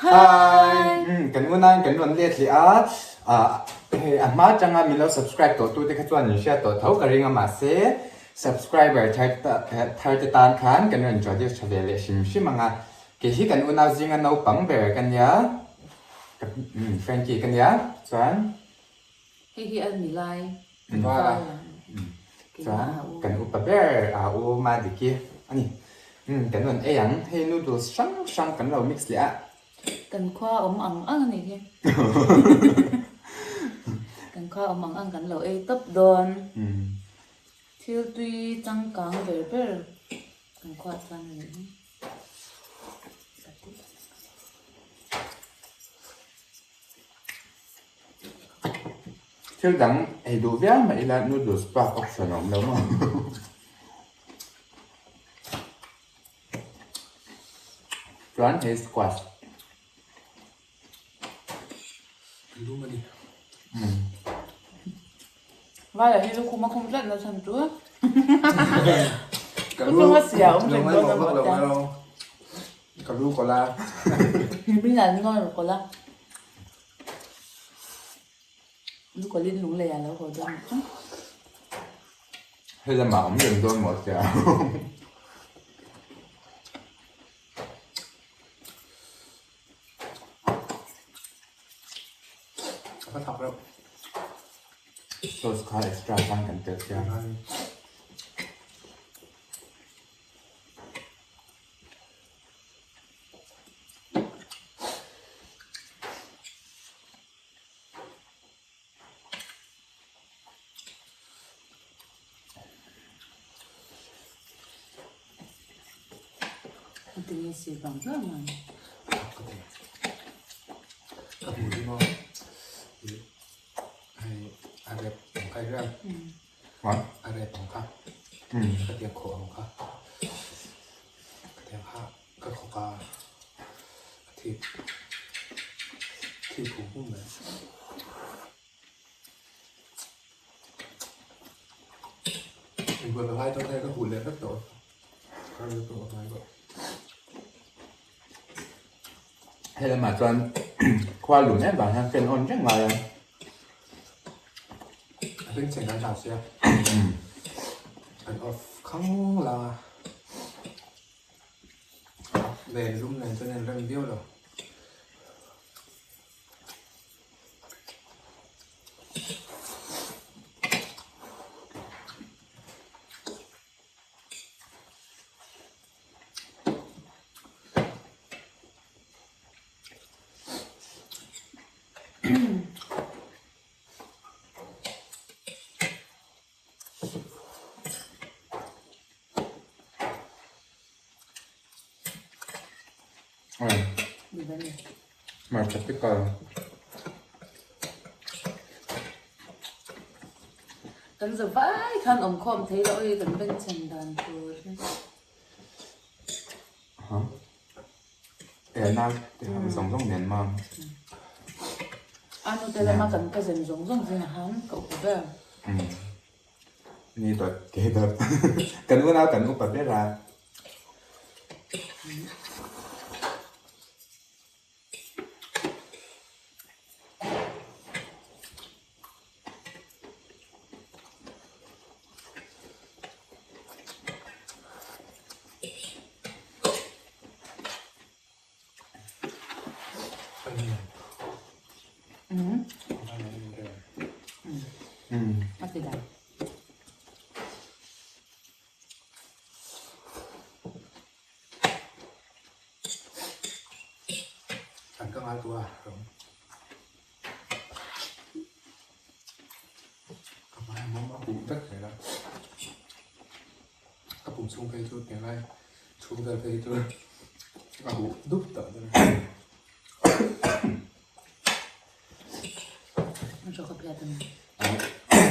Hi! Kan unain kan rawn let leh a, hei a hma atanga min lo subscribe tawh tute kha chuan min hriat tawh tho ka ring a mahse subscriber thar thar te tan khan kan rawn introduce tha ve leh hrim hrim ang a, kei hi kan unau zinga naupang ber ka nia, Frankie ka nia chuan. Hei hi a ni lai. Vala. Chuan kan upa ber a u Madiki a ni. Umm kan rawn ei ang. Hei noodles hrang hrang kan lo mix leh a. Kan khua awm ang ang a nih hi. Kan khua awm ang ang kan lo ei tawp dawn. Thil tui changkang ber ber kan khua chuan a nih hi. Thil dang ei duh viau mah ila noodles bak option a awm lo maw? Chuan hei squash. Lum a ni. Vai ah hi lukhum a khum tlat na chhan chu. Ka lu a sia awm reng dawn a maw ta. Ka lu kawlh a. Min an nawi kawlh a. Lu kawlhin lunglei ah lo haw dawn nih chu. Hei lamah awm reng dawn maw tia. A va thak reuh. Sauce kha extra khan kan telh sia. Tinge si bang bang ang. Ka hmu hi maw hei a rep ang kha i hria a rep ang kha ka tiang khawh ang kha ka tiang kha ka khawk a a thip thip hum hum mai. Inbual a ngai dawn e ka huh leh vek tawh ka rilru a ngai bawk. Hei lamah chuan khua lum em vang hian fan on reng ngai a. A bengchheng kan hlau sia. An off khang la. Nen lum nen chuan en rem viau lo. Hmarcha pickle. Kan za vai khan awm khawm thei loh hi kan bengchhen dan tur hi. Elna te han zawng zawng nen mam. A nute lama kan cousin zawng zawng zingah khan ka upa ber. Ni dawt ke dawt. Kan unau kan upa ber a. An ka ngai tu a rawng. Ka hmai a mawm a huh vek zel a. Ka pum chhung phei chu tiang lai chhung vel phei chu a huh dup tawh dawn a.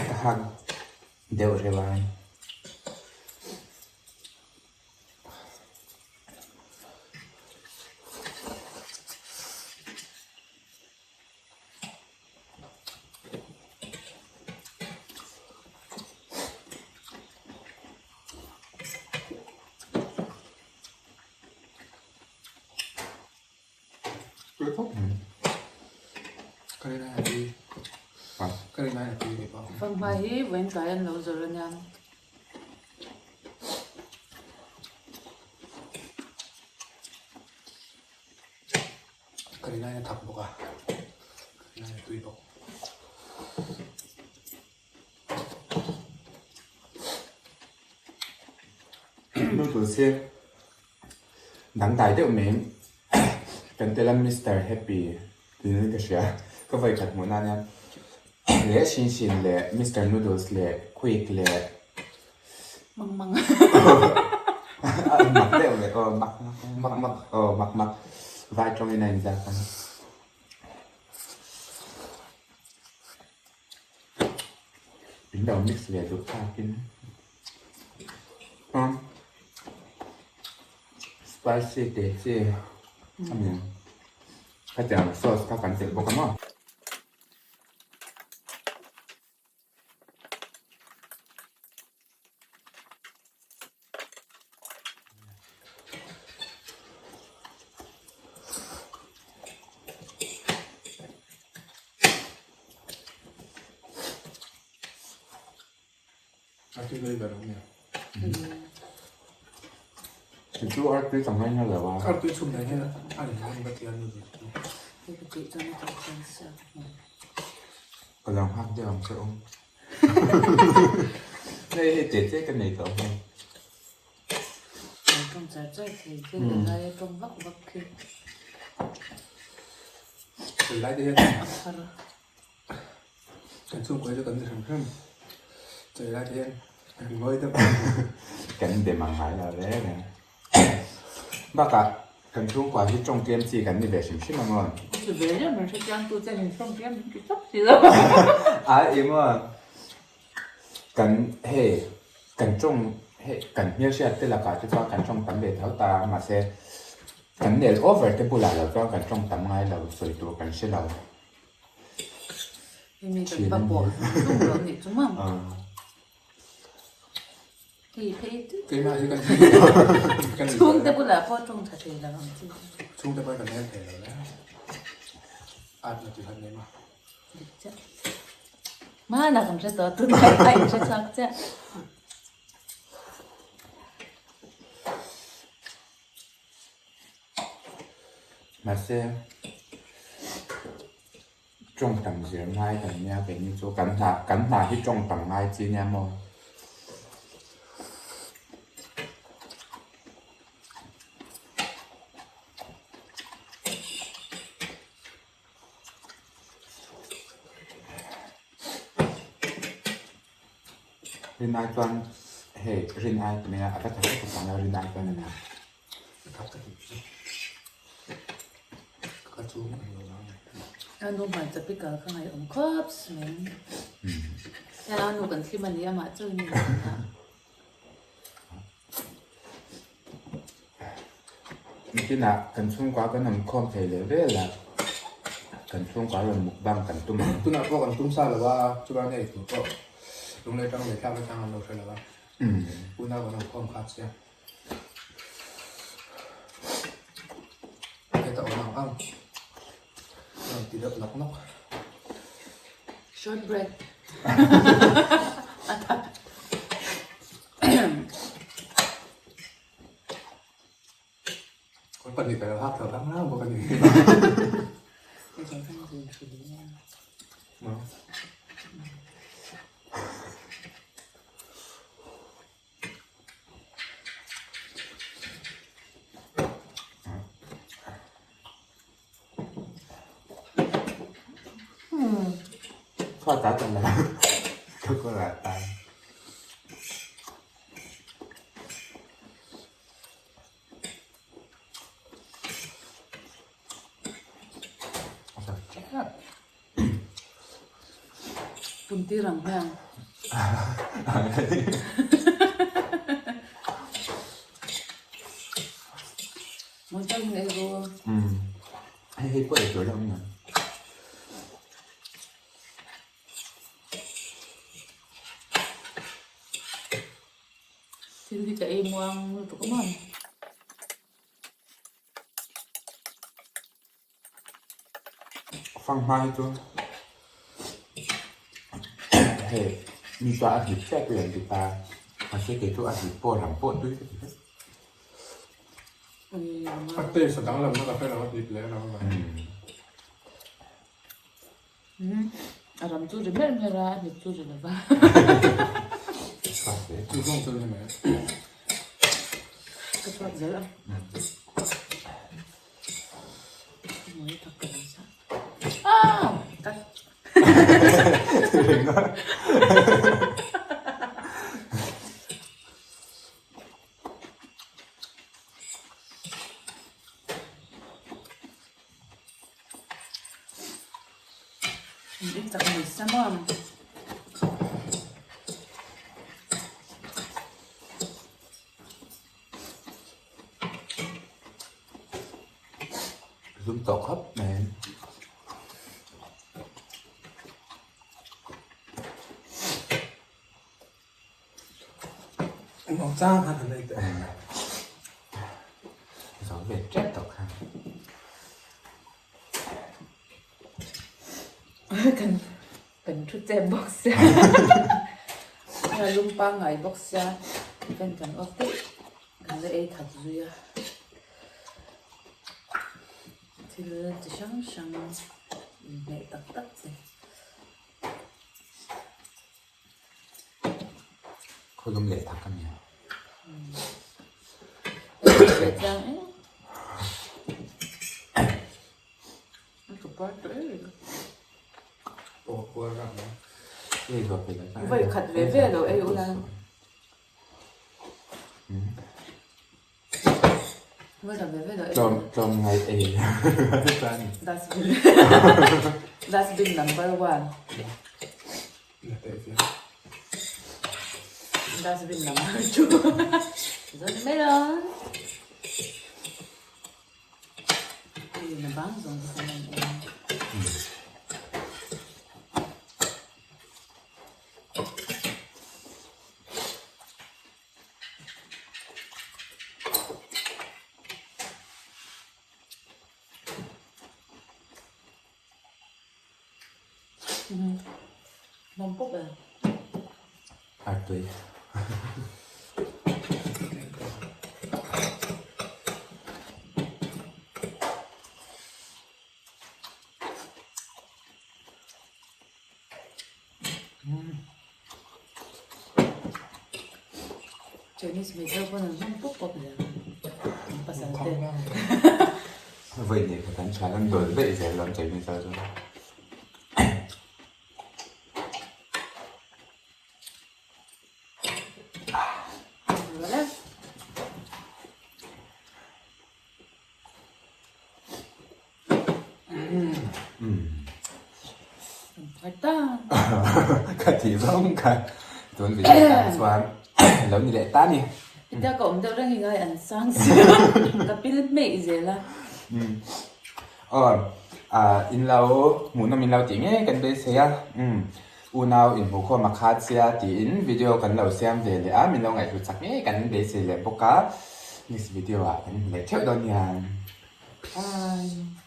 Ka hak deuh reuh a. Tui khawp mai. Ka rin ai a tui. Ka rin ai a tui ve pawh. Fanghma hi vawiin tlai an lo zawrh ania. Ka rin ai a thak bawk a. Ka rin ai a tui bawk. Noodles hi dangdai deuh mai kan tel a Mister Happy tiin ka hria ka vawi khat hmuh nan hian leh Shin Shin leh Mister Noodles leh Quick leh Mang mang mak deuh leh aw mak mak mak aw mak mak vai tawngin a inziak a. In lo mix ve duh thakin umm spicy teh chi a ni hetiang sauce kha kan telh bawk a maw. Chu artui ka ngaina lo a. Artui chhum nen hian a inhawng ka ti a noodles chu. Ka lo nghak deuh ang che u. Hei hei teh che ka nei tawh hei. An tawng char char thei che ka lai a tawng vak vak khi. Kan lai te hian a phar. Kan chhungkaw hi chu kan ni hrim hrim. Chei lai te hian kan ngawi deuh. Kan bem ang ngai lo reng reng. Bakah kan chhungkua hi tawng tlem chi kan ni ve hrim hrim ang aw. Chu ve reng min hrechiang tu che min tawng tlem min ti tawp si lo. A eng aw. Kan hei kan tawng hei kan hmelhriat te lakah te chuan kan tawng tam ve tho ta a mahse kan nel over te bulah lo chuan kan tawng tam ngai lo sawi tur kan hre lo. Hemi kan va pawh zung zung lo nih chu maw. Keimah hi kan kan Chhungte bulah pawh tawng tha thei lo ang chi. Chhungte pawh kan en thei lo le. At na ti han nei ma. Dik chiah. Hmana kan hre tawh tunah a in hre chhuak chiah. Mahse Tawng tam zir ngai kan nia keini chu kan hna kan hna hi tawng tam ngai chi nia maw. Rin ai chuan hei rin ai ti mai a a va tha khawp ang a rin ai chuan a tha. A nu hmarcha pickle kha ngaihawm khawp mai. A nu kan thlim a ni a mah chu ni lo a. Nikinah kan chhungkua kan awm khawm thei leh vel a, kan chhungkua rawn mukbang kan tum ang. Tunah pawh kan tum sa lo a, chuan hei tur pawh lunglei tang leh thlak atang an lo hre lo a, unau kan awm khawm kha chiang. Heta awm ang ang rawn ti deuh nawk nawk. Short break. Kawr pahnih ka lo hak tho rang rang bawk a ni. Chhuat ah chuan ka kawr ah tan. Puntir ang hmel. Motor in ei ru. Hei hei pawh ei tur la awm lo. Thil hi ka ei muang lutuk a maw. Fanghma hi chu hei mi chuan a hlip chiah tui an ti ta, mahse kei chu a hlip pawh ram pawh tui ka ti vek. A taste a danglam na ka hre lo a hlip leh ram mai. A ram chu ri mer mer a, a hlip chu ri lo va. Chu zawng chu ni mai. Ka chhuak zel a. Mawi tak ka ni sa. Ah! Ka In chak mai sa maw? Zum tawh khawp mai. Engvang chang khan an ei teh. Zo ve tep tawh khan. Kan kan thu chep bawk sia. A lum pangngai bawk sia. Fan kan off daih. Kan la ei khat zui a. Thil chi hrang hrang inhmeh tak tak te. Khawlum leh thak a nia. Vawi khat ve ve lo ei ula. Tlawm tlawm ngai ei. Dustbin Dustbin number one. Dustbin number two. Zon mai lo. Hei na bang zawng te khan an awm. Mawm pawp e. Artui. Chinese hmeichhe pawn an hmang pawp pawp zel an pasal te. Vawi nei khat an thian an dawl daih zel lo Chinese ho chuan. Ka tih zawng kha tun video ah chuan lo ni leh ta ni. Hetia ka awm deuh reng i ngai an sang si ka pil hmeih zel a. Aw in lo hmuhnawm in lo tih ngei kan beisei a unau inhmuhkhawm a khat sia tiin video kan lo siam ve leh a min lo ngaihhlut chak ngei kan beisei leh bawk a next video ah kan hmu leh theuh dawn hian. Bye.